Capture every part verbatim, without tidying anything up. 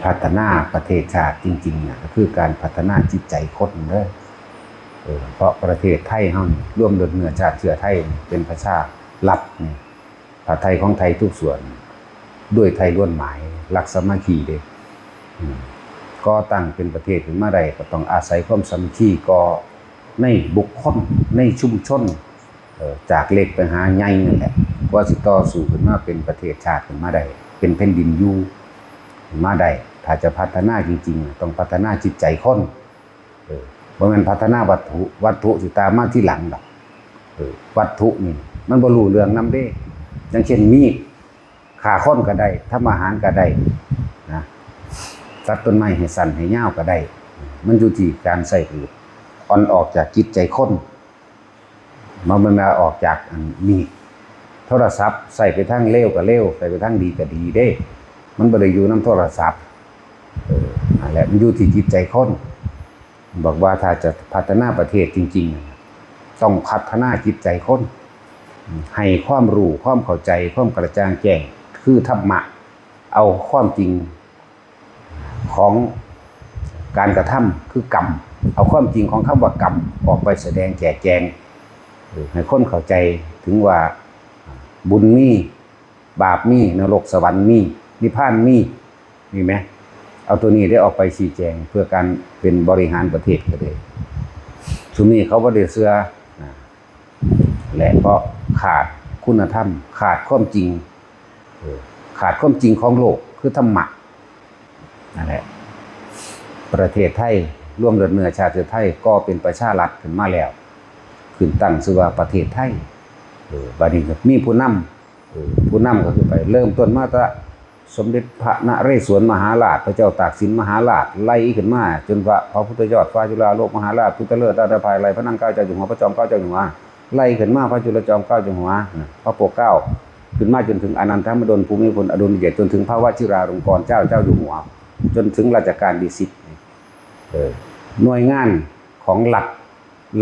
พัฒนาประเทศชาติจริงๆน่ะ ก็คือการพัฒนาจิตใจคนเด้อ เออ เพราะประเทศไทยเฮานี่ รวมด้วยเนื้อชาติเชื้อไทยนี่ เป็นประชารัฐนี่ พระไทยของไทยทุกส่วน ด้วยไทยล้วนหมาย รักสามัคคีเด้ อืม ก่อตั้งเป็นประเทศขึ้นมาได้ ก็ต้องอาศัยความสามัคคี ก่อในบุคคล ในชุมชน เอ่อ จากเล็กไปหาใหญ่นั่นแหละ กว่าสิต่อสู้ขึ้นมาเป็นประเทศชาติขึ้นมาได้ เป็นแผ่นดินอยู่ขึ้นมาได้ ถ้าจะพัฒนาจริงๆน่ะ ต้องพัฒนาจิตใจคน เออ บ่แม่นพัฒนาวัตถุ วัตถุสิตามมาทีหลังดอก เออ วัตถุนี่มันบ่รู้เรื่องนำเด้ อย่างเช่นมีด ฆ่าคนก็ได้ ทำอาหารก็ได้นะ ตัดต้นไม้ให้สั้นให้ยาวก็ได้ มันอยู่ที่การใช้ประโยชน์ อ่อนออกจากจิตใจคน มันบ่แม่นว่าออกจากอันมีด โทรศัพท์ใช้ไปทางเลวก็เลว ใช้ไปทางดีก็ดีเด้ มันบ่ได้อยู่นำโทรศัพท์ เออ นั่นแหละ มันอยู่ที่จิตใจคน บอกว่าถ้าจะพัฒนาประเทศจริงๆน่ะ ต้องพัฒนาจิตใจคน ให้ความรู้ ความเข้าใจ ความกระจ่างแจ้ง คือธรรมะ เอาความจริงของการกระทำ คือกรรม เอาความจริงของคำว่ากรรม ออกไปแสดงแจกแจง เออ ให้คนเข้าใจถึงว่าบุญมี บาปมี นรกสวรรค์มี นิพพานมี มีไหม เอาตัวนี้ได้ออกไปชี้แจงเพื่อการเป็นบริหารประเทศก็ได้ ซุมนี้เขาบ่ได้เชื่อนะ และเพราะขาดคุณธรรม ขาดความจริง เออ ขาดความจริงของโลก คือธรรมะ นั่นแหละ ประเทศไทย รวมด้วยเนื้อชาติไทย ก็เป็นประชารัฐขึ้นมาแล้ว ขึ้นตั้งชื่อว่าประเทศไทย เออ บัดนี้ก็มีผู้นำ เออ ผู้นำก็คือไปเริ่มต้นมาแต่สมเด็จพระนเรศวรมหาราช พระเจ้าตากสินมหาราช ไล่ขึ้นมาจนว่าพระพุทธยอดฟ้าจุฬาโลกมหาราช พุทธเลิศราชภัย ไล่พระนางเกล้าเจ้าอยู่หัว พระจอมเกล้าเจ้าอยู่หัว ไล่ขึ้นมาพระจุลจอมเกล้าเจ้าอยู่หัวนะ พระปกเกล้า ขึ้นมาจนถึงอนันทมดล ภูมิพลอดุลยเดช จนถึงพระวชิราลงกรณ์เจ้า เจ้าอยู่หัว จนถึงรัชกาลที่สิบ เออ หน่วยงานของรัฐ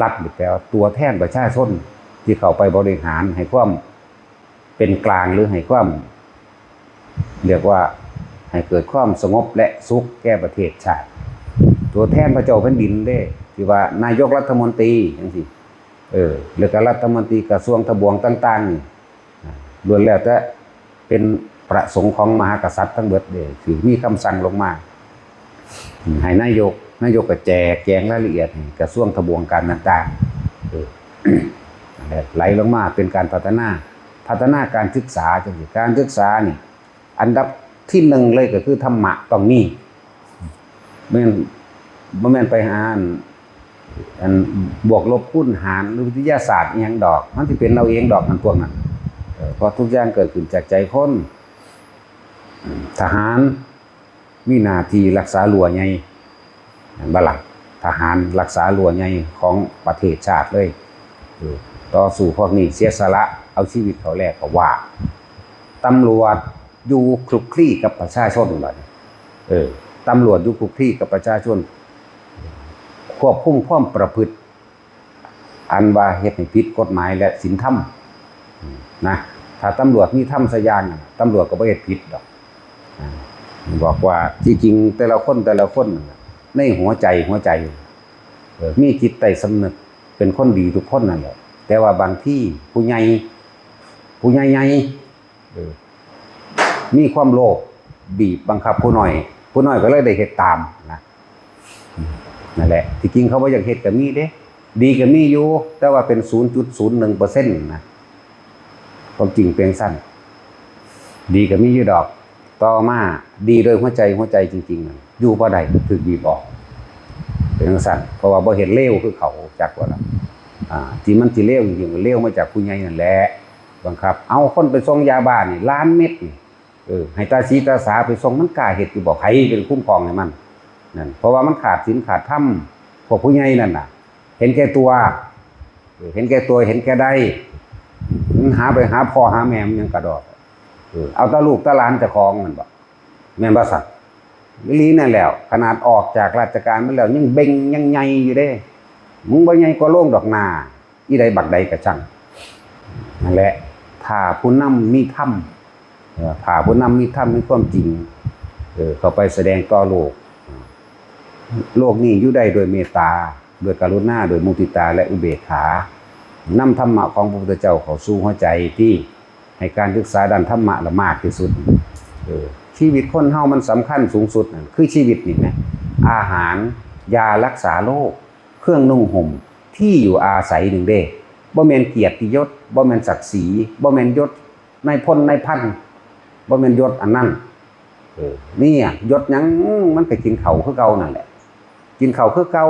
รัฐนี่แปลว่าตัวแทนประชาชนที่เข้าไปบริหารให้ความเป็นกลาง หรือให้ความ เรียกว่าให้เกิดความสงบและสุขแก่ประเทศชาติ ตัวแทนพระเจ้าแผ่นดินเด้ ที่ว่านายกรัฐมนตรีจังซี้ เออ แล้วก็รัฐมนตรีกระทรวงทบวงต่างๆนี่ อ่า ล้วนแล้วแต่เป็นพระสงฆ์ของมหากษัตริย์ทั้งเบิดเด้ คือมีคำสั่งลงมา ให้นายก นายกก็แจกแจงรายละเอียดให้กระทรวงทบวงการต่างๆ เออ นั่นแหละ ไหลลงมาเป็นการพัฒนา พัฒนาการศึกษาจังซี้ การศึกษานี่ อันดับที่หนึ่งเลยก็คือธรรมะต้องมี แม่น บ่แม่นไปหาอัน อันบวกลบคูณหารหรือวิทยาศาสตร์อิหยังดอก มันสิเป็นเอาเองดอก มันพวกนั้น เออ เพราะทุกอย่างเกิดขึ้นจากใจคน ทหารมีหน้าที่รักษารั้วใหญ่ แม่นบ่ล่ะ ทหารรักษารั้วใหญ่ของประเทศชาติเลย เออ ต่อสู้พวกนี้ เสียสละเอาชีวิตเขาแลกก็ว่า ตำรวจอยู่คลุกคลีกับประชาชนบัดนี้ เออ ตำรวจอยู่คลุกคลีกับประชาชน ควบคุมความประพฤติ อันว่าเฮ็ดให้ผิดกฎหมายและศีลธรรมนะ ถ้าตำรวจมีธรรมสักอย่างน่ะ ตำรวจก็บ่เฮ็ดผิดดอก อ่า บอกว่าที่จริงแต่ละคนแต่ละคนน่ะ ในหัวใจ หัวใจ เออ มีจิตใต้สำนึกเป็นคนดีทุกคนนั่นแหละ แต่ว่าบางทีผู้ใหญ่ ผู้ใหญ่ใหญ่ เออ มีความโลภบีบบังคับผู้น้อย ผู้น้อยก็เลยได้เฮ็ดตามนะ นั่นแหละ ที่จริงเขาบ่อยากเฮ็ดก็มีเด้ ดีก็มีอยู่ แต่ว่าเป็นศูนย์จุดศูนย์หนึ่งเปอร์เซ็นต์นะ ความจริงเป็นซั่น ดีก็มีอยู่ดอก ต่อมาดีโดยหัวใจ หัวใจจริงๆน่ะ อยู่บ่ได้ ถูกบีบออก เป็นจั่งซั่น เพราะว่าบ่เฮ็ดเลวคือเขา จักว่าล่ะ อ่า ที่มันสิเลวจริงๆ มันเลวมาจากผู้ใหญ่นั่นแหละ บังคับ เอาคนไปส่งยาบ้านี่ ล้านเม็ดนี่ เออ ให้ตาสีตาสาไปส่ง มันกล้าเฮ็ดอยู่บ่ ไผเป็นคุ้มครองให้มัน นั่น เพราะว่ามันขาดศีลขาดธรรม พวกผู้ใหญ่นั่นน่ะ เห็นแก่ตัว เออ เห็นแก่ตัว เห็นแก่ได้ มันหาไปหาพ่อหาแม่มันยังกระดอก เออ เอาแต่ลูกแต่หลานเจ้าของนั่นบ่ แม่นบ่ซั่น อีหลีนั่นแหล้ว ขนาดออกจากราชการมาแล้วยังเบ่งยังใหญ่อยู่เด้ มึงบ่ใหญ่กว่าโลงดอกนา อีใดบักใดกะช่าง นั่นแหละ ถ้าผู้นำมีธรรม เอ่อ ถ้าผู้นำมีธรรม มีความจริง เออ เข้าไปแสดงต่อโลก โลกนี้อยู่ได้ด้วยเมตตา ด้วยกรุณา ด้วยมุทิตา และอุเบกขา นำธรรมะของพระพุทธเจ้าเข้าสู่หัวใจที่ให้การศึกษาด้านธรรมะละมากที่สุด เออ ชีวิตคนเฮามันสำคัญสูงสุดนั่นคือชีวิตนี่นะ อาหาร ยารักษาโรค เครื่องนุ่งห่ม ที่อยู่อาศัยหนึ่งเด้ บ่แม่นเกียรติยศ บ่แม่นศักดิ์ศรี บ่แม่นยศนายพลนายพัน บ่แม่นยศอันนั้น เออ นี่อะ ยศหยัง มันก็กินข้าวคือเก่านั่นแหละ กินข้าวคือเก่า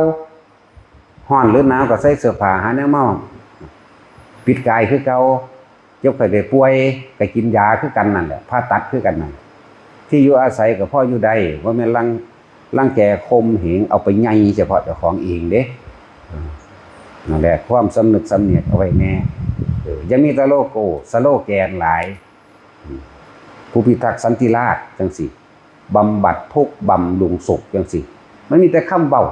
ฮ้อนหรือหนาวก็ใส่เสื้อผ้าหาแนวมาปิดกายคือเก่า เจ็บไข้ได้ป่วยก็กินยาคือกันนั่นแหละ ผ่าตัดคือกันนั่นแหละ ที่อยู่อาศัยก็พออยู่ได้ บ่แม่นรัง รังแกข่มเหงเอาไปใหญ่เฉพาะเจ้าของเองเด้ เออ นั่นแหละ ความสำนึกสำเนียกเอาไว้แน่ เออ อย่ามีแต่โลโก้ สโลแกนหลาย อืม ผู้พิทักษ์สันติราษฎร์จังซี้ บำบัดทุกข์บำรุงสุขจังซี้ มันมีแต่คำเว้า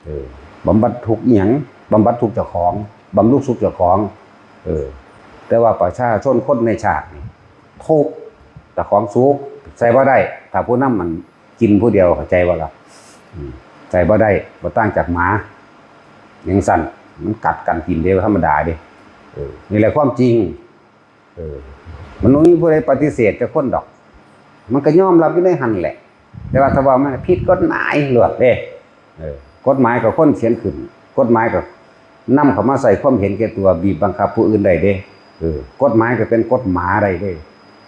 เออ บำบัดทุกข์อิหยัง บำบัดทุกข์เจ้าของ บำรุงสุขเจ้าของ เออ แต่ว่าประชาชนคนในชาตินี่ ทุกข์เจ้าของสุข ใส่บ่ได้ ถ้าผู้นำมันกินผู้เดียว เข้าใจบ่ล่ะ อืม ใส่บ่ได้ บ่ต่างจากหมา จั่งซั้น มันกัดกันกินเด้ ธรรมดาเด้ เออ นี่แหละความจริง เออ มันบ่มีผู้ใดปฏิเสธจักคนดอก มันก็ยอมรับอยู่ในหั่นแหละ แต่ว่าถ้าว่ามันผิดกฎหมายโลดเด้ เออ กฎหมายก็คนเขียนขึ้น กฎหมายก็นำเข้ามาใส่ความเห็นแก่ตัว บีบบังคับผู้อื่นได้เด้ เออ กฎหมายก็เป็นกฎหมาได้เด้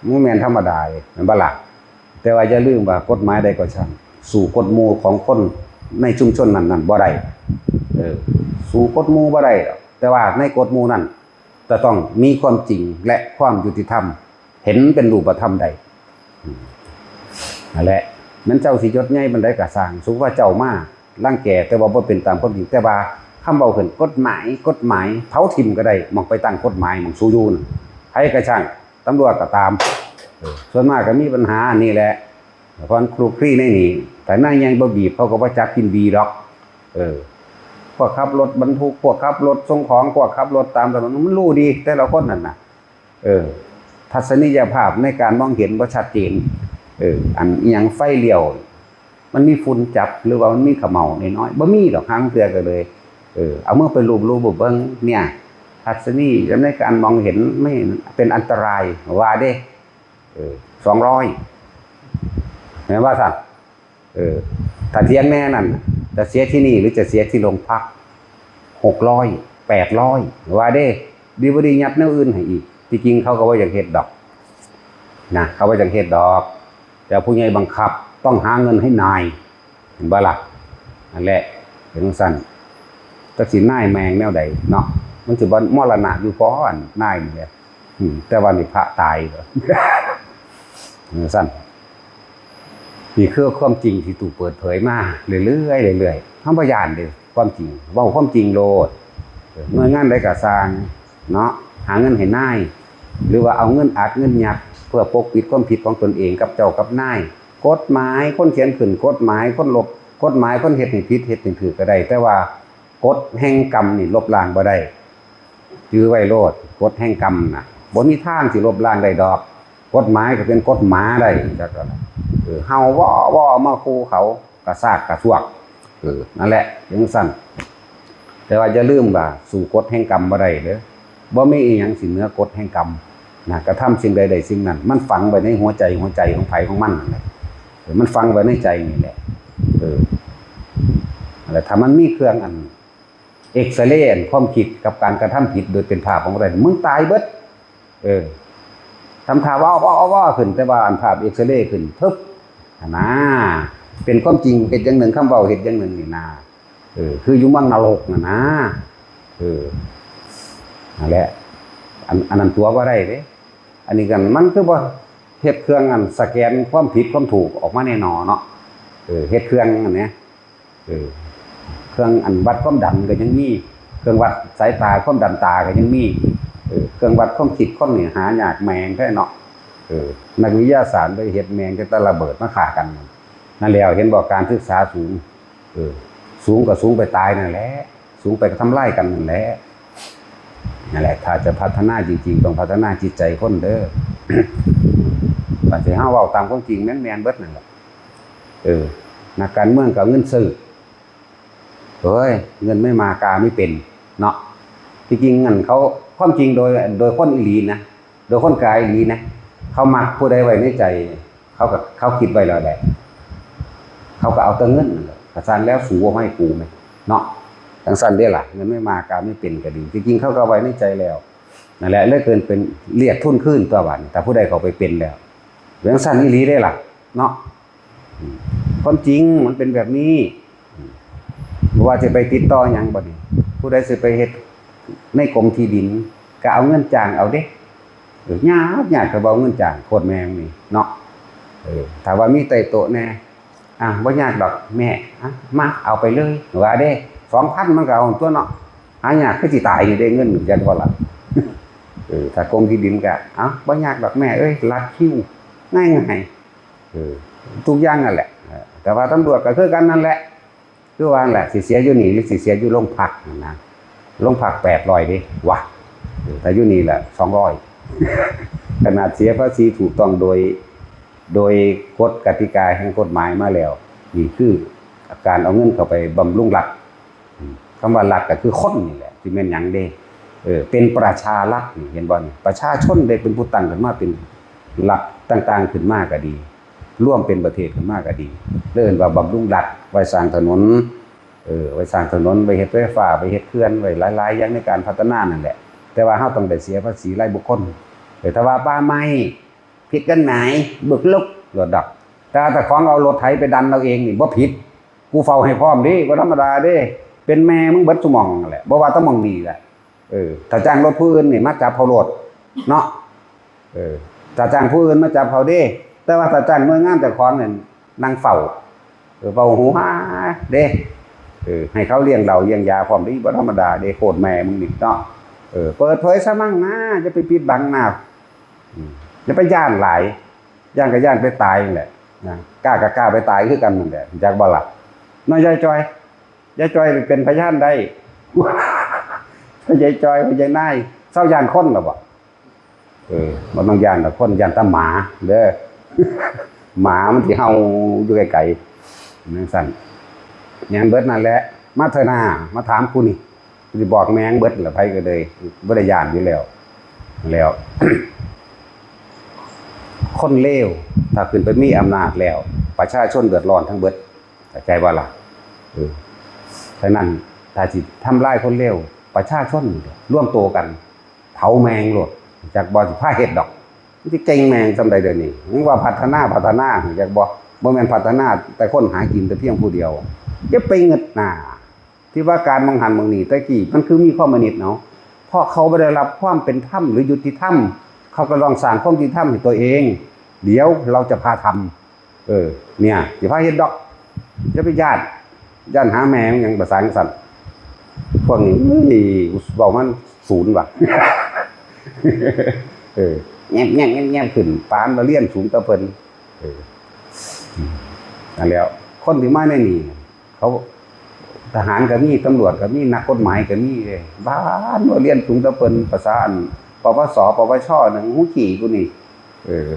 มันแม่นธรรมดาเด้ แม่นบ่ล่ะ แต่ว่าอย่าลืมว่ากฎหมายใดก็ช่าง สู้กฎหมู่ของคนในชุมชนนั้นๆบ่ได้ เออ สู้กฎหมู่บ่ได้ดอก แต่ว่าในกฎหมู่นั้น จะต้องมีความจริงและความยุติธรรม เห็นเป็นรูปธรรมได้ อืม นั่นแหละ แม่นเจ้าสิยศใหญ่ปานใดก็ซ่าง สมมุติว่าเจ้ามารังแก แต่ว่าบ่เป็นตามความจริง แต่ว่าคำเว้าขึ้น กฎหมาย กฎหมาย เผาถิ่มก็ได้ หม่องไปตั้งกฎหมาย หม่องสูอยู่นั่น ไผก็ช่าง ตำรวจก็ตาม เออ ส่วนมากก็มีปัญหาอันนี้แหละ เพราะมันคลุกคลีในนี่ ถ้านายใหญ่บ่บีบ เขาก็บ่จับกินดีดอก เออ พวกขับรถบรรทุก พวกขับรถส่งของ พวกขับรถตามถนน มันรู้ดี แต่ละคนนั่นน่ะ เออ ทัศนียภาพในการมองเห็นบ่ชัดเจน เออ อันอิหยังไฟเลี้ยว มันมีฝุ่นจับ หรือว่ามันมีเขม่าน้อยๆ บ่มีดอก ห่าลางเทื่อก็เลย เออ เอามือไปลูบๆ เบิ่ง เนี่ย ทัศนียในการมองเห็นไม่เป็นอันตราย ว่าเด้ เออ สองร้อย แม่นว่าซั่น เออ ถ้าเถียงแน่นั่น จะเสียที่นี่หรือจะเสียที่โรงพัก หกร้อย แปดร้อย ว่าเด้ ดีบ่ดียัดแนวอื่นให้อีก ที่จริงเขาก็บ่อยากเฮ็ดดอก นะ เขาบ่อยากเฮ็ดดอก แต่ผู้ใหญ่บังคับ ต้องหาเงินให้นาย เห็นบ่ล่ะ นั่นแหละ เป็นจั่งซั้น จักสินายแม่งแนวใดเนาะ มันสิบ่มรณะอยู่พออันนายนี่แหละ อืม แต่ว่านี่พระตายเหรอ จั่งซั้น นี่คือความจริงที่ถูกเปิดเผยมาเรื่อยๆ เรื่อยๆ เฮาบ่ย้านเด้ ความจริง เว้าความจริงโลด เออ หน่วยงานใดก็ซ่างเนาะ หาเงินให้นาย หรือว่าเอาเงินอัดเงินยัด เพื่อปกปิดความผิดของตนเองกับเจ้ากับนาย กฎหมายคนเขียนขึ้น กฎหมายคนลบ กฎหมายคนเฮ็ดให้ผิด เฮ็ดให้ถูกก็ได้ แต่ว่ากฎแห่งกรรมนี่ลบล้างบ่ได้ จื่อไว้โลด กฎแห่งกรรมน่ะ บ่มีทางสิลบล้างได้ดอก กฎหมายก็เป็นกฎหมาได้จักแล้วล่ะ เออ เห่าว่อว่อมาคู่เขา กระซากกระซวก เออ นั่นแหละ จั่งซั้น แต่ว่าอย่าลืมว่าสู้กฎแห่งกรรมบ่ได้เด้อ บ่มีอีหยังสิเหนือกฎแห่งกรรมนะ กระทำสิ่งใดได้สิ่งนั้น มันฝังไว้ในหัวใจ หัวใจของไผของมันนั่นแหละ เออ มันฝังไว้ในใจนี่แหละ เออ นั่นแหละ ถ้ามันมีเครื่องอัน เอ็กซเรย์อันความคิดกับการกระทำผิดโดยเป็นภาพของอะไร มึงตายเบิด เออ ทำท่าว่าว่าว่าขึ้น แต่ว่าอันภาพเอ็กซเรย์ขึ้น ปึ๊บ หั้นนะ เป็นความจริง เฮ็ดอย่างหนึ่ง คำเว้าเฮ็ดอย่างหนึ่งนี่นา เออ คืออยู่เมืองนรกน่ะนะ เออ นั่นแหละ อัน อันนั้นตั๋วบ่ได้เด้ อันนี้กัน มันคือบ่เฮ็ดเครื่องอันสแกนความผิดความถูกออกมาแน่นอนเนาะ เออ เฮ็ดเครื่องอันเนี้ย เออ เครื่องอันวัดความดันก็ยังมี เครื่องวัดสายตาความดันตาก็ยังมี เออ เครื่องวัดความคิดคนนี่หายากแม่งแท้เนาะ เออ นักวิทยาศาสตร์ไปเฮ็ดแม่งแต่ระเบิดมาฆ่ากัน นั่นแหละ เห็นบ่ การศึกษาสูง เออ สูงก็สูงไปตายนั่นแหละ สูงไปก็ทำลายกันนั่นแหละ นั่นแหละ ถ้าจะพัฒนาจริงๆ ต้องพัฒนาจิตใจคนเด้อ บัดนี้เฮาเว้าตามความจริงแม่นๆ เบิดนั่นแหละ เออ นักการเมืองก็เอาเงินซื้อ เฮ้ย เงินไม่มากาไม่เป็น เนาะ ที่จริงเงินเขา ความจริงโดย โดยคนอีหลีนะ โดยคนกายอีหลีนะ เขามักผู้ใดไว้ในใจ เขาก็ เขาคิดไว้แล้วแหละ เขาก็เอาแต่เงินนั่นแหละ กระซังแล้วสูว่าให้กูไหม เนาะ จังซั่นเด้ล่ะ เงินไม่มากาไม่เป็นก็ดี ที่จริงเขาก็ไว้ในใจแล้ว นั่นแหละ เลยเกินเป็นเรียกทุนคืนตัวบัดนี้ ถ้าผู้ใดเขาไปเป็นแล้ว จังซั่นอีหลีได้ล่ะ เนาะ ความจริงมันเป็นแบบนี้ ว่าจะไปติดต่อหยังบ่นี่ ผู้ใดสิไปเฮ็ดในกรมที่ดิน ก็เอาเงินจ้างเอาเด้ เออ ยาก ยากก็บ่เอาเงินจ้าง โคตรแม่งนี่เนาะ เออ ถ้าว่ามีไต่โต๊ะแน่ อ่ะ บ่ยากดอกแม่ อ่ะ มา เอาไปเลย ว่าเด้ สองพัน มันก็เอาตัวเนาะ หายากคือสิตายนี่ได้เงินจังว่าล่ะ เออ ถ้ากรมที่ดินก็ เอ้า บ่ยากดอกแม่เอ้ย ลัดคิว ง่ายๆ เออ ทุกอย่างนั่นแหละ เออ แต่ว่าตำรวจก็คือกันนั่นแหละ คือว่านั่นแหละ สิเสียอยู่นี่หรือสิเสียอยู่โรงพักนั่นนะ โรงพักแปดร้อยเด้ วะ เออ ถ้าอยู่นี่แหละ สองร้อย ขนาดเสียภาษีถูกต้องโดย โดยกฎกติกาแห่งกฎหมายมาแล้ว นี่คือการเอาเงินเข้าไปบำรุงรัฐ อืม คำว่ารัฐก็คือคนนี่แหละ ที่แม่นหยังเด้ เออ เป็นประชารัฐนี่ เห็นบ่นี่ ประชาชนได้เป็นผู้ตั้งขึ้นมาเป็นรัฐต่างๆขึ้นมาก็ดี ร่วมเป็นประเทศขึ้นมาก็ดี เรียกว่าบำรุงรัฐ ไว้สร้างถนน เออ ไว้สร้างถนน ไว้เฮ็ดไฟฟ้า ไว้เฮ็ดเขื่อน ไว้หลายๆอย่างในการพัฒนานั่นแหละ แต่ว่าเราต้องได้เสียภาษีรายบุคคล เออ ถ้าว่าป่าไม้ ผิดกันไหน บุกรุก รถดับ แต่ถ้าของเอารถไถไปดันเอาเองนี่บ่ผิด กูเฝ้าให้พร้อมเด้ บ่ธรรมดาเด้ เป็นแม่มึงเบิดซุหม่องนั่นแหละ บ่ว่าแต่หม่องนี่แหละ เออ ถ้าจ้างรถผู้อื่นนี่มาจับเฮาโลด เนาะ เออ ถ้าจ้างผู้อื่นมาจับเฮาเด้ แต่ว่าถ้าจ้างหน่วยงานเจ้าของนี่นั่งเฝ้า เออ เฝ้าหัวเด้ เออ ให้เขาเลี้ยงเหล้าเลี้ยงยาพร้อมเด้ บ่ธรรมดาเด้ โคตรแม่มึงนี่เนาะ เออ เปิดเผยซะมั่งนะ อย่าไปปิดบังหน้า อืม อย่าไปย้านหลาย ย้านก็ย้านไปตายนั่นแหละ นะ กล้าก็กล้าไปตายคือกันนั่นแหละ จักบ่ล่ะ เนาะ ยายจอย ยายจอยเป็นพยานได้ ยายจอย ยายนาย เซาย้านคนแล้วบ่ เออ บ่ต้องย้านดอกคน ย้านแต่หมาเด้อ หมามันสิเห่าอยู่ไกลๆ จังซั่น แม่นเบิดนั่นแหละ มาเถอะนา มาถามกูนี่ สิบอกแม่งเบิดล่ะ ไผก็เลย บ่ได้ย้านอยู่แล้ว แล้ว คนเลว ถ้าขึ้นไปมีอำนาจแล้ว ประชาชนเดือดร้อนทั้งเบิด เข้าใจบ่ล่ะ เออ ฉะนั้น ถ้าสิทำลายคนเลว ประชาชนรวมตัวกัน เผาแม่งโลด จักบ่สิพาเฮ็ดดอก มันสิเก่งแม่งส่ำใดเดี๋ยวนี้ ยังว่าพัฒนา พัฒนา จักบ่ บ่แม่นพัฒนาแต่คนหากินแต่เพียงผู้เดียว อย่าไปเงิดหน้า ที่ว่าการมองหันมองนี่แต่กี้มันคือมีคอมมิวนิสต์เนาะ เพราะเขาบ่ได้รับความเป็นธรรมหรือยุติธรรม เขาก็ลองสร้างความยุติธรรมให้ตัวเอง เดี๋ยวเราจะพาทำ เออ เนี่ย สิพาเฮ็ดดอก อย่าไปย้าน ย้านหาแม่งหยังประสาทจั่งซั่น พวกนี้ เอ้ย เว้ามันศูนย์ว่ะ เออ แงบๆๆๆ ขึ้น ปานว่าเรียนสูงแต่เพิ่น เออ นั่นแหล้ว คนที่มาในนี่ เขา ทหารก็มี ตำรวจก็มี นักกฎหมายก็มีเด้ บ้านว่าเรียนสูงแต่เพิ่น ประสาท ปวส ปวช นั่น หูขี้กูนี่ เออ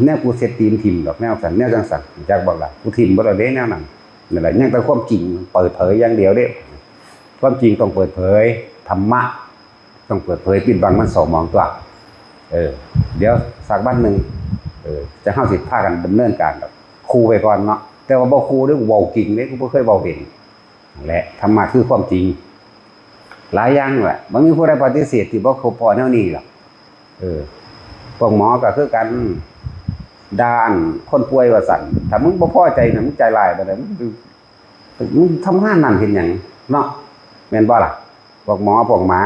แนวกูเสียตีนถิ่มดอก แนวซั่น แนวจั่งซั่น จักบ่ล่ะ กูถิ่มบ่ได้เด้แนวนั้น นั่นแหละ ยังแต่ความจริงเปิดเผยอย่างเดียวเด้ ความจริงต้องเปิดเผย ธรรมะ ต้องเปิดเผย ปิดบังมันเศร้าหมองตัว เออ เดี๋ยวสักวันหนึ่ง เออ จะเฮาสิพากันดำเนินการดอก คู่ไปก่อนเนาะ แต่ว่าบ่คู่เด้อ กูเว้าจริงเด้ กูบ่เคยเว้าเล่น นั่นแหละ ธรรมะคือความจริง หลายอย่างแหละ บ่มีผู้ใดปฏิเสธที่บ่พอแนวนี้หรอก เออ พวกหมอก็คือกัน ด่าอันคนป่วยว่าซั่น ถ้ามึงบ่พอใจน่ะ มึงใจร้ายปานใด มึง มึงทำงานนั่นเฮ็ดหยังเนาะ แม่นบ่ล่ะ พวกหมอ พวกหมา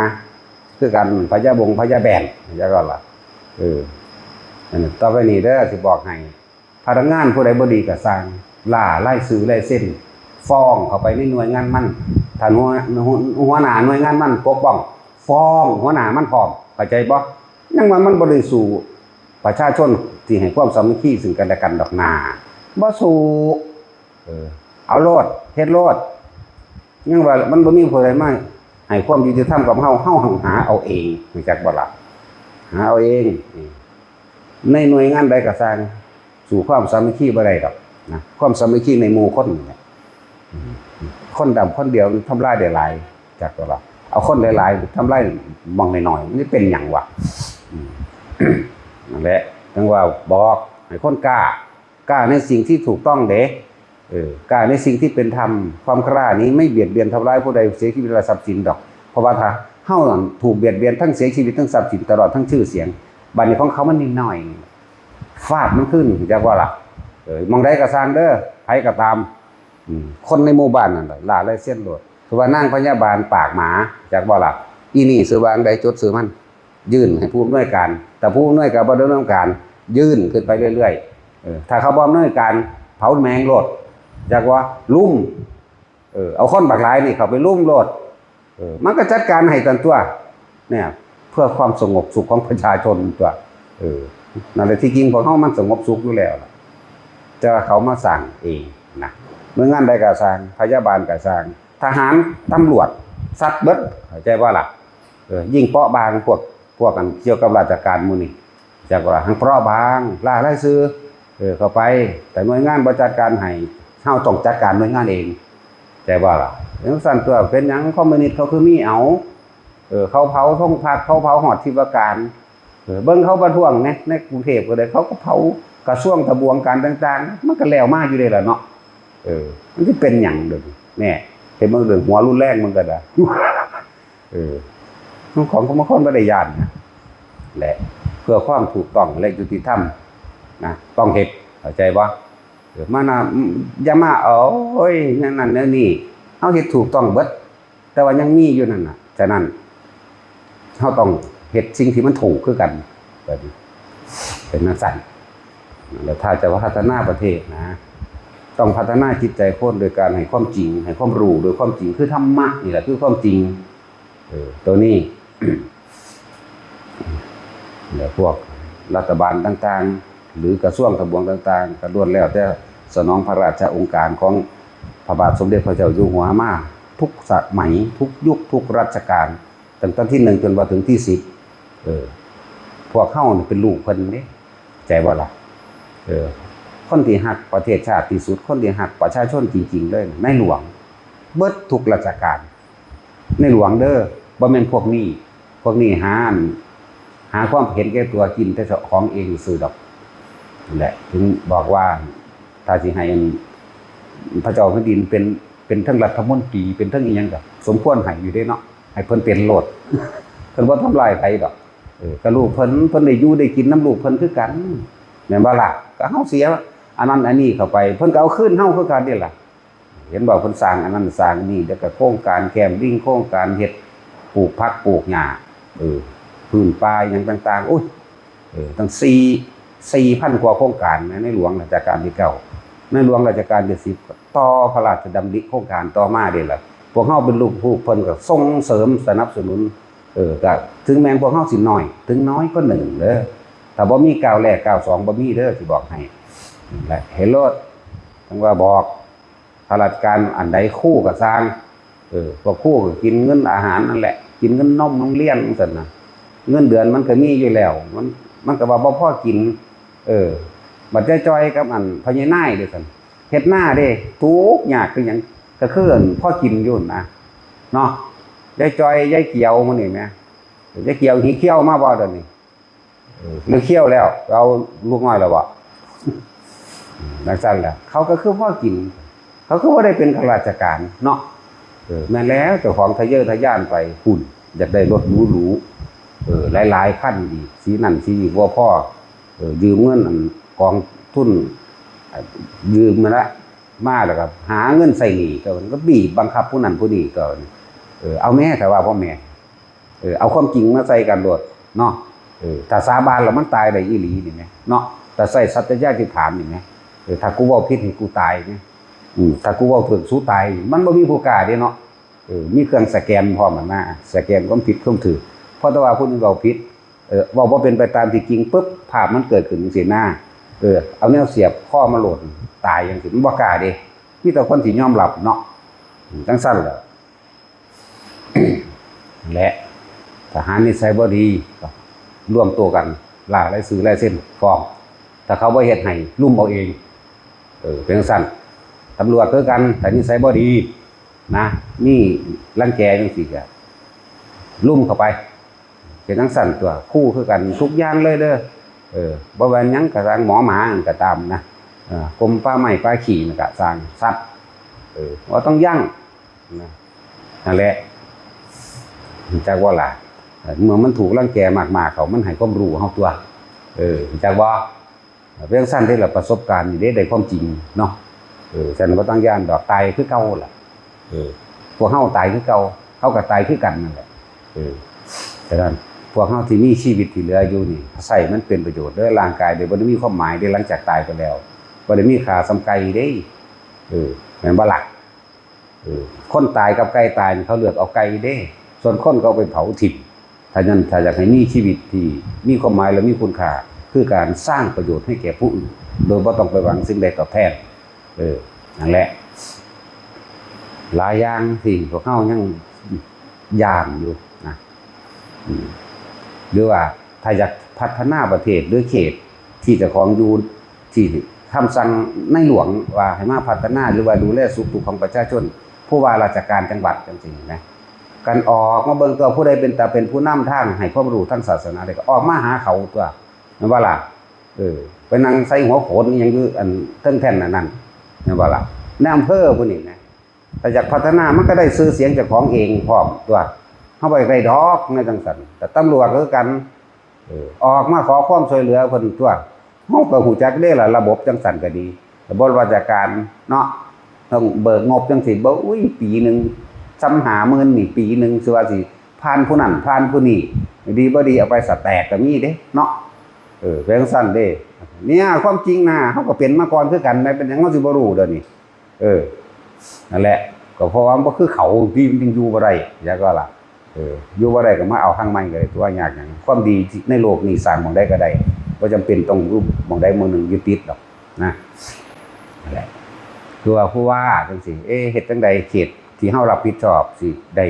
คือกัน พยาบงพยาแบน จั่งซั่นล่ะ เออ นั่นน่ะ ต่อไปนี้เด้อ สิบอกให้ พนักงานผู้ใดบ่ดีก็ซ่าง ล่ารายชื่อลายเซ็น ฟ้องเข้าไปในหน่วยงานมัน ถ้าหัว หัว หัวหน้าหน่วยงานมันปกป้อง ฟ้องหัวหน้ามันพร้อม เข้าใจบ่ ยังว่ามันบ่ได้สู้ประชาชนที่ให้ความสามัคคีซึ่งกันและกันดอกนา บ่สู้ เออ เอาโลด เฮ็ดโลด ยังว่ามันบ่มีผู้ใดมาให้ความยุติธรรมกับเฮา เฮาหาเอาเอง รู้จักบ่ล่ะ หาเอาเอง ในหน่วยงานใดก็ซ่าง สู้ความสามัคคีบ่ได้ดอก นะ ความสามัคคีในหมู่คนนี่แหละ อืม คนดำคนเดียวมันทำลายได้หลาย จากตัวเรา เอาคนหลายๆทำลายหม่องน้อยๆ มันเป็นหยังวะ อืม นั่นแหละ จั่งว่าบอกให้คนกล้า กล้าในสิ่งที่ถูกต้องเด้ เออ กล้าในสิ่งที่เป็นธรรม ความกล้านี้ไม่เบียดเบียนทำร้ายผู้ใด เสียชีวิตและทรัพย์สินดอก เพราะว่าถ้าเฮานั้นถูกเบียดเบียนทั้งเสียชีวิตทั้งทรัพย์สินตลอดทั้งชื่อเสียง บัดนี้ของเขามันนิดหน่อย ฟาดมันขึ้น จักว่าล่ะ เออ หม่องใดก็ซ่างเด้อ ไผก็ตาม อืม คนในหมู่บ้านนั่นแหละ ล่าลายเซ็นโลด คือว่านางพยาบาลปากหมา จักว่าล่ะ อีนี่ชื่อว่าอันใด จดชื่อมัน ยื่นให้ผู้อำนวยการ แต่ผู้อำนวยการบ่ได้ดำเนินการ ยื่นขึ้นไปเรื่อยๆ เออ ถ้าเขาบ่อำนวยการ เผาแม่งโลด จักว่า ลุ่ม เออ เอาคนบักหลายนี่เข้าไปลุ่มโลด เออ มันก็จัดการให้ตันตัว เนี่ย เพื่อความสงบสุขของประชาชนตัว เออ นั่นแหละ ที่จริงพวกเฮามันสงบสุขอยู่แล้วล่ะ แต่ว่าเขามาสร้างเองนะ หน่วยงานใดก็ซ่าง พยาบาลก็ซ่าง ทหาร ตำรวจ ซัดเบิด เข้าใจบ่ล่ะ เออ ยิ่งเปราะบางพวก พวกอันเกี่ยวกับราชการหมู่นี่ จักว่าหั้งเปราะบาง ล่าลายชื่อ เออ เข้าไป แต่หน่วยงานบ่จัดการให้ เฮาต้องจัดการหน่วยงานเอง ใจบ่ล่ะ จั่งซั่นตัว เป็นหยังคอมมิวนิสต์เขาคือมีเอา เออ เขาเผาโรงพัก เขาเผาฮอดที่ว่าการ เออ เบิ่งเขาประท้วงแหน่ ในกรุงเทพฯก็ได้ เขาก็เผากระทรวงทบวงการต่างๆ มันก็แล้วมาอยู่เด้ล่ะเนาะ เออ มันสิเป็นหยังเด้อ แหน่ เห็นมันเรื่องหัวรุนแรงมันก็ได้ เออ มันของของคนบ่ได้ย้านนะ และเพื่อความถูกต้องและยุติธรรมนะ ต้องเฮ็ด เข้าใจบ่ เออ มานะ อย่ามา โอ้ย แนวนั้นแนวนี้ เฮาเฮ็ดถูกต้องเบิด แต่ว่ายังมีอยู่นั่นน่ะ ฉะนั้น เฮาต้องเฮ็ดสิ่งที่มันถูกคือกัน แบบนี้ เป็นจั่งซั่น แล้วถ้าจะพัฒนาประเทศนะ ต้องพัฒนาจิตใจคนโดยการให้ความจริง ให้ความรู้โดยความจริง คือธรรมะนี่แหละคือความจริง เออ ตัวนี้ แล้วพวกรัฐบาลต่างๆ หรือกระทรวงทบวงต่างๆ ก็ล้วนแล้วแต่สนองพระราชโองการของพระบาทสมเด็จพระเจ้าอยู่หัวมาทุกสมัย ทุกยุค ทุกรัชกาล ตั้งแต่ที่หนึ่งจนว่าถึงที่สิบ เออ พวกเฮานี่เป็นลูกเพิ่นเด้ ใจบ่ล่ะ เออ คนที่ฮักประเทศชาติที่สุด คนที่ฮักประชาชนจริงๆ เลย ในหลวง เบิดทุกราชการ ในหลวงเด้อ บ่แม่นพวกนี้ พวกนี้หา หาความเห็นแก่ตัว กินแต่เจ้าของเองซื่อดอก นั่นแหละ ถึงบอกว่า ถ้าสิให้อัน พระเจ้าแผ่นดินเป็น เป็นทั้งรัฐมนตรี เป็นทั้งอิหยังก็สมควรให้อยู่เด้เนาะ ให้เพิ่นเป็นโลด เพิ่นบ่ทำลายไผดอก เออ ก็ลูกเพิ่น เพิ่นได้อยู่ได้กินนำลูกเพิ่นคือกัน แม่นบ่ล่ะ ก็เฮาเสียอันนั้นอันนี้เข้าไป เพิ่นก็เอาคืนเฮาคือกันนี่ล่ะ เห็นบ่ เพิ่นสร้างอันนั้นสร้างนี่ แล้วก็โครงการแคมปิ้ง โครงการเฮ็ดปลูกผักปลูกหญ้า เออ พื้นป่าอิหยังต่างๆ โอ้ย เออ ตั้งสี่ สี่พันกว่าโครงการนะ ในหลวงรัชกาลที่เก้า ในหลวงรัชกาลที่สิบ ต่อพระราชดำริโครงการต่อมาเด้ล่ะ พวกเฮาเป็นลูกผู้เพิ่นก็ส่งเสริมสนับสนุน เออ ก็ถึงแม้นพวกเฮาสิน้อย ถึงน้อยก็หนึ่งเด้อ ถ้าบ่มีก้าวแรกก้าวสองบ่มีเด้อ สิบอกให้ และเฮโลด จั่งว่าบอก ข้าราชการอันใดครูก็ซ่าง เออ พวกครูก็กินเงินอาหารนั่นแหละ กินเงินนมโรงเรียนจั่งซั่นนะ เงินเดือนมันก็มีอยู่แล้ว มัน มันก็ว่าบ่พอกิน เออ บัดจ่อยๆกับอันพ่อใหญ่นายเด้อซั่น เฮ็ดนาเด้ ทุกข์ยากคือหยัง ก็คืออันพอกินอยู่นะ เนาะ ยายจ่อย ยายเขียวหมู่นี่แหม ยายเขียวหิเขี้ยวมาบ่เดี๋ยวนี้ เออ หรือเขี้ยวแล้ว เอาลูกน้อยแล้วบ่ จั่งซั่นแหละ เขาก็คือพอกิน เขาคือบ่ได้เป็นข้าราชการเนาะ เออ แม่นแล้ว เจ้าของทะเยอทะยานไปพุ้น อยากได้รถหรูๆ เออ หลายๆคันอีก สีนั่นสีนี้บ่พอ เออ ยืมเงินอันกองทุน อ่ะ ยืมมาละ มาแล้วก็หาเงินใช้หนี้ ก็ ก็บีบบังคับผู้นั้นผู้นี้ ก็ เออ เอาแม่ ถ้าว่าพ่อแม่ เออ เอาความจริงมาใส่กันโลดเนาะ เออ ถ้าสาบานแล้วมันตายได้อีหลีนี่แหมเนาะ ถ้าใช้สัตยาธิฐานนี่แหม เออ ถ้ากูเว้าผิดให้กูตายนี่ อืม ถ้ากูเว้าถูกสู้ตาย มันบ่มีผู้กล้าเด้เนาะ เออ มีเครื่องสแกนพร้อมหั่นนะ สแกนความผิดความถูก เพราะแต่ว่าผู้หนึ่งเว้าผิด เออ เว้าบ่เป็นไปตามที่จริงปุ๊บ ภาพมันเกิดขึ้นจั่งซี้นะ เออ เอาแนวเสียบคอมาโลด ตายจั่งซี้ มันบ่กล้าเด้ มีแต่คนที่ยอมรับเนาะ อืม จั่งซั่นแหละ และทหารนิสัยบ่ดี ก็รวมตัวกัน ล่าลายชื่อลายเซ็นฟ้อง ถ้าเขาบ่เฮ็ดให้ ลุ่มเอาเอง เออ เป็นจั่งซั้น ตำรวจคือกัน ถ้านิสัยบ่ดีนะ มีรังแกจั่งซี้ก็ลุมเข้าไป เป็นจั่งซั้นตั๊ว ครูคือกัน ทุกอย่างเลยเด้อ เออ บ่ว่าหยังก็ซ่าง หมอหมาก็ตามนะ เออ กรมป่าไม้ป่าขี้นั่นก็ซ่าง สัตว์ เออ บ่ต้องยั้งนะ นั่นแหละ จักว่าล่ะ เมื่อมันถูกรังแกมากๆ เข้า มันให้ความรู้เฮาตั๊ว เออ จักบ่ เป็นจั่งซั้นเด้ล่ะ ประสบการณ์นี่เด้ ได้ความจริงเนาะ เออ ฉะนั้นบ่ต้องย้านดอก ตายคือเก่าล่ะ เออ พวกเฮาตายคือเก่า เขาก็ตายคือกันนั่นแหละ เออ ฉะนั้นพวกเฮาที่มีชีวิตที่เหลืออยู่นี่ ใช้มันเป็นประโยชน์เด้อ ร่างกายเด้บ่ได้มีความหมายเด้ หลังจากตายไปแล้ว บ่ได้มีค่าส่ำไก่เด้ เออ แม่นบ่ล่ะ เออ คนตายกับไก่ตายนี่เขาเลือกเอาไก่เด้ ส่วนคนก็เอาไปเผาถิ่ม ถ้านั้นถ้าอยากให้มีชีวิตที่มีความหมายและมีคุณค่า คือการสร้างประโยชน์ให้แก่ผู้อื่น โดยบ่ต้องไปหวังสิ่งใดตอบแทน เออ นั่นแหละ หลายอย่างที่พวกเฮายังย้านอยู่นะ อืม หรือว่าถ้าอยากพัฒนาประเทศหรือเขตที่เจ้าของอยู่ ที่คำสั่งในหลวงว่าให้มาพัฒนาหรือว่าดูแลสุขทุกข์ของประชาชน ผู้ว่าราชการจังหวัดจั่งซี้นะ กันออกมาเบิ่งตั๊ว ผู้ใดเป็นตาเป็นผู้นำทางให้ความรู้ทางศาสนาได้ก็ออกมาหาเขาตั๊ว แม่นบ่ล่ะ เออ ไปนั่งใส่หัวโขนอิหยังอยู่อันเทิงแท่นอันนั้น แม่นบ่ล่ะ นายอำเภอผู้นี้นะ ถ้าอยากพัฒนามันก็ได้ชื่อเสียงเจ้าของเองพร้อมตั๊ว เฮาบ่อยากได้ดอกในจั่งซั้น แต่ตำรวจคือกัน เออ ออกมาขอความช่วยเหลือเพิ่นตั๊ว เฮาก็ฮู้จักเด้ล่ะ ระบบจั่งซั้นก็ดี ระบบราชการเนาะ ต้องเบิกงบจั่งซี้ บ่ อุ้ย ปีหนึ่ง ส่ำห้าหมื่นนี่ ปีหนึ่ง สิว่าสิผ่านผู้นั้นผ่านผู้นี้ ดีบ่ดีเอาไปสแต็กก็มีเด้เนาะ เออ เป็นจั่งซั้นเด้ เนี่ย ความจริงนะ เฮาก็เป็นมาก่อนคือกัน แม่นเป็นหยังเฮาสิบ่รู้เดี๋ยวนี้ เออ นั่นแหละ ก็เพราะว่ามันบ่คือเขาที่มันจึงอยู่บ่ได้ อยากว่าล่ะ เออ อยู่บ่ได้ก็มาเอาทางใหม่ก็ได้ตั๊ว ยากหยัง ความดีในโลกนี้สร้างหม่องใดก็ได้ บ่จำเป็นต้องอยู่หม่องใดหม่องหนึ่งยึดติดดอกนะ นั่นแหละ คือว่าผู้ว่าจั่งซี้ เอ๊ะ เฮ็ดจั่งใดเขตที่เฮารับผิดชอบสิได้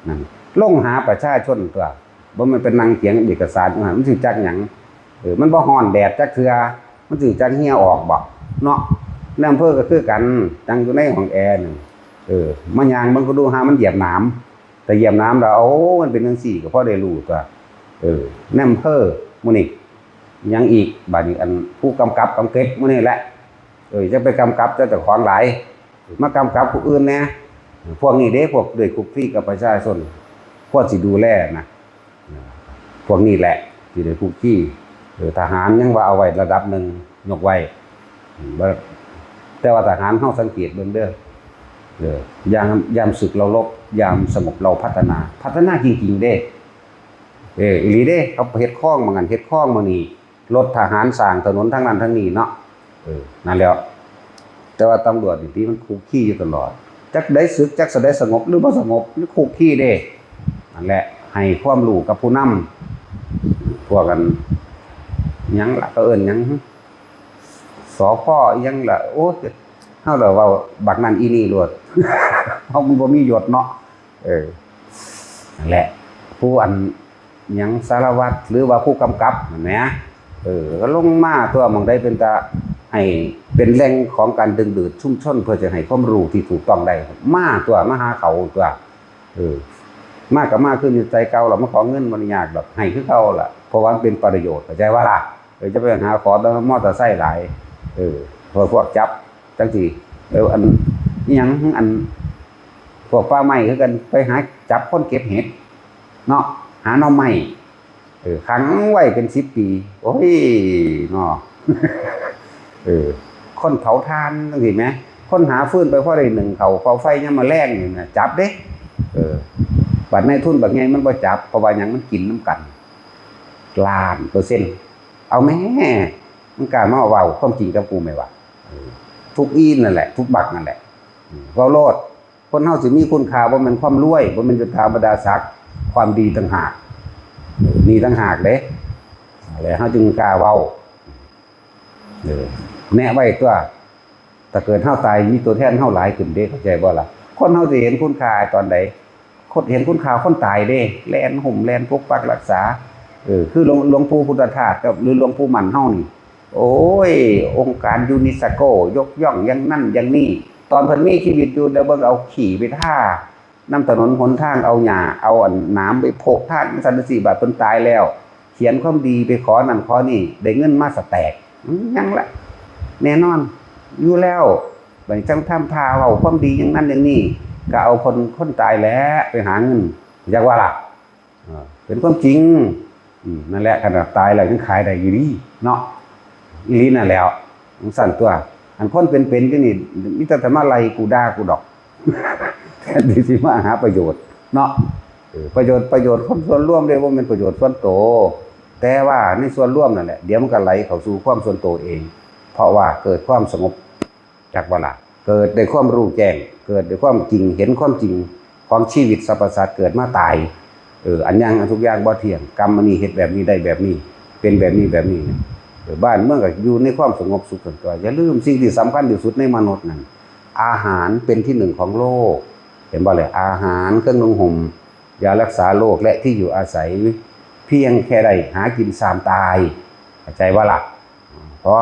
นั่น ลงหาประชาชนตั๊ว บ่แม่นไปนั่งเขียนเอกสารอยู่หั่น มันสิจักหยัง เออ มันบ่ฮ้อนแดดจักเทื่อ มันสิจักเหี่ยออกบ่เนาะ นายอำเภอก็คือกัน นั่งอยู่ในห้องแอร์นั่น เออ มาย่างเบิ่งก็ดู หามันเหยียบหนาม แต่เหยียบหนามแล้ว โอ้ มันเป็นจั่งซี้ ก็พอได้รู้ตั๊ว เออ นายอำเภอมื้อนี้ ยังอีก บาดนี้อันผู้กำกับกำเก็บมื้อนี้แหละ เออ จะไปกำกับเจ้าเจ้าของหลาย มากำกับผู้อื่นแหน่ พวกนี้เด้ พวกได้คลุกคลีกับประชาชน ควรสิดูแลนะ พวกนี้แหละที่ได้คลุกคลี เออ ทหารยังว่าเอาไว้ระดับหนึ่ง ยกไว้ อืม บ่ แต่ว่าทหารเฮาสังเกตเบิ่งเด้อ เออ ยาม ยามศึกเรารบ ยามสงบเราพัฒนา พัฒนาจริงๆเด้ เออ อีหลีเด้ เขาเฮ็ดคลองหม่องนั้น เฮ็ดคลองหม่องนี้ รถทหารสร้างถนนทางนั้นทางนี้เนาะ เออ นั่นแหละ แต่ว่าตำรวจนี่ที่มันคลุกคลีอยู่ตลอด จักได้ศึก จักสะได้สงบหรือบ่สงบ มันคลุกคลีเด้ นั่นแหละ ให้ความรู้กับผู้นำ พวกกัน หยังล่ะ เขาเอิ้นหยัง สภ อิหยังล่ะ โอ้ย เฮาล่ะเว้าบักนั่นอีนี่โลด เฮามันบ่มียศเนาะ เออ นั่นแหละ ผู้อันหยังสารวัตรหรือว่าผู้กำกับนั่นแหม เออ ก็ลงมาตั๊ว หม่องใดเป็นตาให้เป็นแหล่งของการดึงดูดชุมชน เพื่อจะให้ความรู้ที่ถูกต้องได้ มาตั๊ว มาหาเขาตั๊ว เออ มาก็มาคือนิสัยเก่าล่ะ มาขอเงินบ่ได้ยากดอก ให้คือเก่าล่ะ เพราะว่ามันเป็นประโยชน์ เข้าใจบ่ล่ะ เออ จะไปหาขอแต่มอเตอร์ไซค์หลาย เออ พวก พวกจับจั่งซี้ เออ อันอิหยัง อัน พวกป่าไม้คือกัน ไปหาจับคนเก็บเห็ดเนาะ หาหน่อไม้ เออ ขังไว้เป็นสิบปี โอ้ย เนาะ เออ คนเผาถ่านจั่งซี้แหม คนหาฟืนไปพอได้นึ่งข้าวเผาไฟยามมื้อแลงนี่นะ จับเด้ เออ บัดนายทุนบักใหญ่มันบ่จับ เพราะว่าหยัง มันกินนำกัน ล้านเปอร์เซ็นต์ เอาแหม มึงกล้ามาเว้าความจริงกับกูแหมวะ เออ ทุกอีนั่นแหละ ทุกบักนั่นแหละ อืม เว้าโลด คนเฮาสิมีคุณค่า บ่แม่นความรวย บ่แม่นยศถาบรรดาศักดิ์ ความดีต่างหาก เออ นี่ต่างหากเด้ แล้วเฮาจึงกล้าเว้า เออ แนะไว้ตั๊ว ถ้าเกิดเฮาตาย มีตัวแทนเฮาหลายขึ้นเด้ เข้าใจบ่ล่ะ คนเฮาสิเห็นคุณค่าตอนใด คนเห็นคุณค่าคนตายเด้ แล่นหุ้มแล่นปกปักรักษา เออ คือหลวง หลวงปู่พุทธทาสกับ หรือหลวงปู่มั่นเฮานี่ โอ้ย องค์การยูเนสโกยกย่องอย่างนั้นอย่างนี้ ตอนเพิ่นมีชีวิตอยู่ แล้วเบิ่งเอาขี้ไปทา นำถนนหนทาง เอาหญ้า เอาอันหนามไปโพกทางจั่งซั้นจั่งซี้ บัดเพิ่นตายแล้ว เขียนความดีไปขอนั่นขอนี่ ได้เงินมาสะแตก มันหยังละ แน่นอน อยู่แล้ว บัดนี้จั่งทำท่าเว้าความดีอย่างนั้นอย่างนี้ ก็เอาคน คนตายแหละไปหาเงิน อยากว่าล่ะ เออ เป็นความจริง อืม นั่นแหละ ขนาดตายแล้วยังขายได้อยู่ดีเนาะ อีหลีนั่นแหล้ว จั่งซั้นตั๊ว อันคนเป็นๆอยู่นี่ มีแต่จะมาไล่กูด่ากูดอก แทนที่สิมาหาประโยชน์เนาะ เออ ประโยชน์ ประโยชน์คนส่วนรวมเด้ บ่แม่นประโยชน์ส่วนตัว แต่ว่าในส่วนรวมนั่นแหละ เดี๋ยวมันก็ไหลเข้าสู่ความส่วนตัวเอง เพราะว่าเกิดความสงบ จักว่าล่ะ เกิดได้ความรู้แจ้ง เกิดได้ความจริง เห็นความจริงของชีวิตสรรพสัตว์เกิดมาตาย เออ อันยัง อันทุกอย่างบ่เที่ยง กรรมอันนี้เฮ็ดแบบนี้ได้แบบนี้ เป็นแบบนี้แบบนี้ เออ บ้านเมืองก็อยู่ในความสงบสุขซั่นตั๊ว อย่าลืมสิ่งที่สำคัญที่สุดในมนุษย์นั่น อาหารเป็นที่หนึ่งของโลก เห็นบ่เลย อาหาร เครื่องนุ่งห่ม ยารักษาโรค และที่อยู่อาศัย เพียงแค่ได้หากินสามตาย เข้าใจบ่ล่ะ พอ